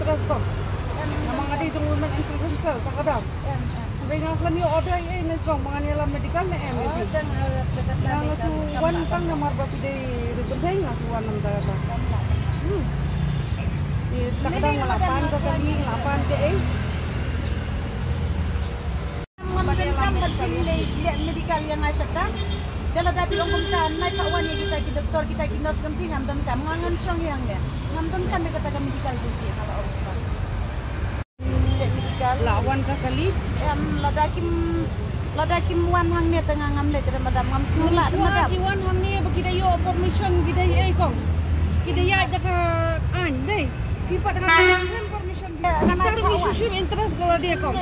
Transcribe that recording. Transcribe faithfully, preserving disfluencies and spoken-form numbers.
Ras ko. Namar nga dei jong Women and Children Cell, ta ka daw. Hynrei nga khlem ïoh order ei ei na jong ba ngan ïalam medical ne em. Nga nga shu wan tang namar ba phi dei ruh bynta nga shu wan namar kata. Hmm. Te ta ka daw nga la pan ka kali, nga la pan ka ei. Ngam donkam ba phin leh medical ïa nga shata. Te lada phi ong kumta, nai pat wan ïa kita ki doktor, kita ki nurse jong phi, ngam donkam, nga ngan shong ïa hangne. Ngam donkam ïa kata ka medical jong phi, nga la ong kumta. Leh medical. La wan ka kali. Em, lada kim, lada kim wan hangne te nga ngam leh te madam, ngam sngewlah te madam. Ki wan hangne ba ki da ïoh permission, ki da ei kong. Ki da ïaid da ka aiñ dei. Ki pat hangne permission. Kata ruh ki shu shim interest da lade kong.